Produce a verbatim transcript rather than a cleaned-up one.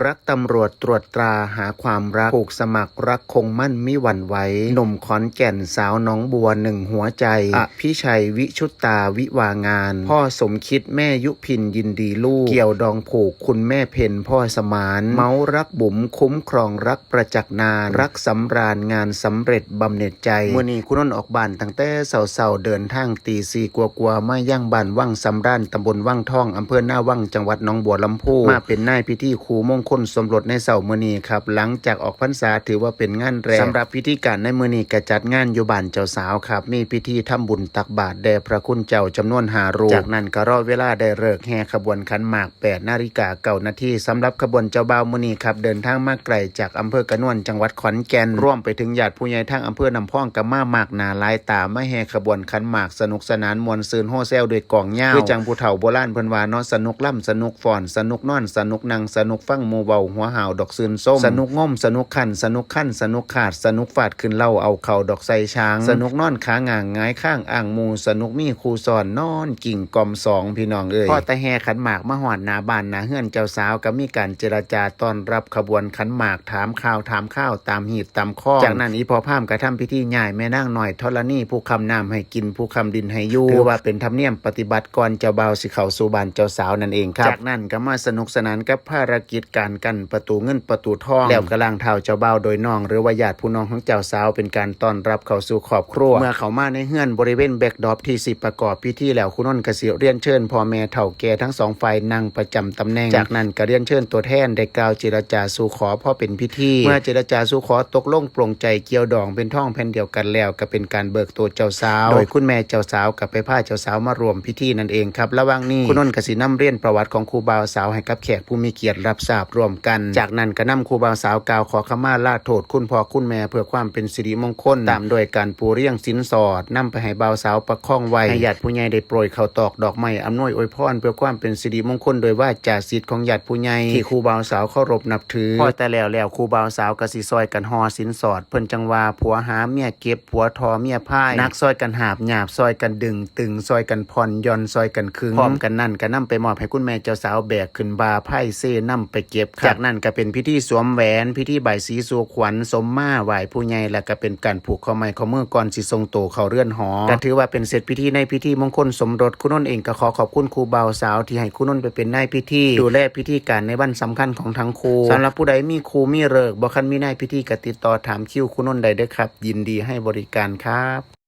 รักตำรวจตรวจตราหาความรัก ผูกสมัครรักคงมั่นมิหวั่นไหว หนุ่มขอนแก่นสาวหนองบัวหนึ่งหัวใจ อภิชัยวิชุตตาวิวางาน พ่อสมคิดแม่ยุพินยินดีลูก เกี่ยวดองผูกคุณแม่เพ็ญพ่อสมาน เมารักบุ๋มคุ้มครองรักประจักษ์นาน รักสำราญงานสำเร็จบำเหน็จใจ มื้อนี้คุณนนท์ออกบ้านตั้งแต่เช้าๆ เดินทางตีสี่กว่าๆ มายังบ้านวังสำราญ ตำบลวังทอง อำเภอหน้าวัง จังหวัดหนองบัวลำพู มาเป็นนายพิธีครูมงคลสมรสในเช้ามื้อนี้ครับ หลังจากออกพรรษาถือว่าเป็นงานแรก สำหรับพิธีการในมื้อนี้ก็จัดงานอยู่บ้านเจ้าสาวครับ มีพิธีทำบุญตักบาตรแด่พระคุณเจ้าจำนวนห้ารูป จากนั้นก็รอเวลาได้ฤกษ์แห่ขบวนขันหมาก แปดนาฬิกาเก้านาที สำหรับขบวนเจ้าบ่าวมื้อนี้ครับ เดินทางมาไกลจากอำเภอกระนวน จังหวัดขอนแก่น รวมไปถึงญาติผู้ใหญ่ทางอำเภอน้ำพองก็มามากหน้าหลายตา มาแห่ขบวนขันหมาก สนุกสนานม่วนซื่นโฮแซวด้วยกลองยาว คือจั่งผู้เฒ่าโบราณเพิ่นว่าเนาะ สนุกล่ำสนุกฟ้อน สนุกนอนสนุกนั่ง สนุกฟังหมู่เว้าหัวห้าวดอกซื่นส้ม สนุกงมสนุกคัน สนุกคันสนุกขาด สนุกฟาดขึ้นเล้าเอาเข่าดอกใส่ช้าง สนุกนอนขาง่างหงายข้างอ้างหมู่ สนุกมีคู่ซ้อนนอนกิ่งกอมสอง พี่น้องเอ้ย พอแต่แห่ขันหมากมาฮอดหน้าบ้านหน้าเฮือนเจ้าสาว ก็มีการเจรจาต้อนรับขบวนขันหมาก ถามข่าวถามคราวตามฮีตตามคอง จากนั้นอีพ่อพราหมณ์ก็ทำพิธีย้ายแม่นางน้อยธรณี ผู้ค้ำน้ำให้กิน ผู้ค้ำดินให้อยู่ ถือว่าเป็นธรรมเนียมปฏิบัติก่อนเจ้าบ่าวสิเข้าสู่บ้านเจ้าสาวนั่นเองครับ จากนั้นก็มาสนุกสนานกับภารกิจการกั้นประตูเงินประตูทอง แล้วก็ล้างเท้าเจ้าบ่าวโดยน้อง หรือว่าญาติผู้น้องของเจ้าสาว เป็นการต้อนรับเข้าสู่ครอบครัว เมื่อเข้ามาในเฮือนบริเวณแบ็กดรอปที่สิประกอบพิธีแล้ว คุณนนท์ก็สิเรียนเชิญพ่อแม่เฒ่าแก่ทั้งสองฝ่ายนั่งประจำตำแหน่ง จากนั้นก็เรียนเชิญตัวแทนได้กล่าวเจรจาสู่ขอพอเป็นพิธี เมื่อเจรจาสู่ขอตกลงปลงใจเกี่ยวดองเป็นทองแผ่นเดียวกันแล้ว ก็เป็นการเบิกตัวเจ้าสาว โดยคุณแม่เจ้าสาวก็ไปพาเจ้าสาวมาร่วมพิธีนั่นเองครับ ระหว่างนี้คุณนนท์ก็สินำเรียนประวัติของคู่บ่าวสาวให้กับแขกผู้มีเกียรติรับทราบร่วมกัน จากนั้นก็นำคู่บ่าวสาวกล่าวขอขมาลาโทษคุณพ่อคุณแม่เพื่อความเป็นสิริมงคล ตามด้วยการปูเรียงสินสอดนำไปให้บ่าวสาวประคองไว้ ให้ญาติผู้ใหญ่ได้โปรยข้าวตอกดอกไม้อำนวยอวยพรเพื่อความเป็นสิริมงคลโดยวาจาสิทธิ์ของญาติผู้ใหญ่ที่คู่บ่าวสาวเคารพนับถือ พอแต่แล้วแล้วคู่บ่าวสาวก็สิซอยกันห่อสินสอด เพิ่นจั่งว่าผัวหามเมียเก็บ ผัวทอเมียพาย หนักซอยกันหาบ หยาบซอยกันดึง ตึงซอยกันผ่อน หย่อนซอยกันขึง พร้อมกันนั้นก็นำไปมอบให้คุณแม่เจ้าสาวแบกขึ้นบ่า พายเซนำไปเก็บครับ จากนั้นก็เป็นพิธีสวมแหวน พิธีบายสีสู่ขวัญ สมมาไหว้ผู้ใหญ่ และก็เป็นการผูกข้อไม้ข้อมือก่อนสิส่งตัวเข้าเรือนหอ ก็ถือว่าเป็นเสร็จพิธีในพิธีมงคลสมรส คุณนนท์เองก็ขอขอบคุณคู่บ่าวสาวที่ให้คุณนนท์ไปเป็นนายพิธี ดูแลพิธีการในวันสำคัญของทั้งคู่ สำหรับผู้ใดมีคู่มีฤกษ์ บ่คันมีนายพิธีก็ติดต่อถามคิวคุณนนท์ได้เด้อครับ ยินดีให้บริการครับ